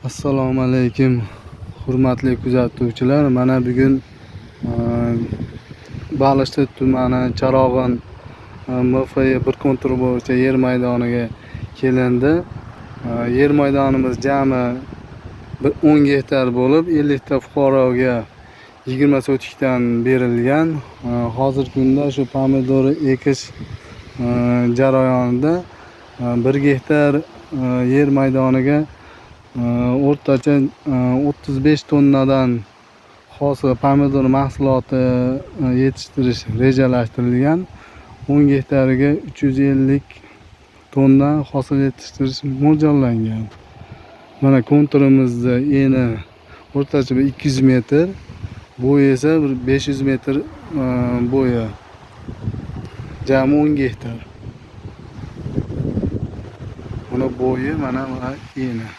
Assalomu alaykum, hurmatli kuzatuvchilar. Mana bugun Baliqchi tumani Charog'on MFY bir kontur bo'yicha yer maydoniga kelindi. Yer maydonimiz jami 10 gektar bo'lib, 50 ta fuqaroga 20 sotikdan berilgan. Hozirgi kunda shu pomidor ekish jarayonida 1 gektar yer maydoniga o'rtacha 35 tonnadan hosil pomidor mahsuloti yetishtirish rejalashtirilgan. 10 gektariga 350 tonna hosil yetishtirish mo'ljallangan. Mana konturimizni eni o'rtacha bir 200 metr, bo'yi esa bir 500 metr bo'yi. Jami 10 gektar. Buni bo'yi, mana eni.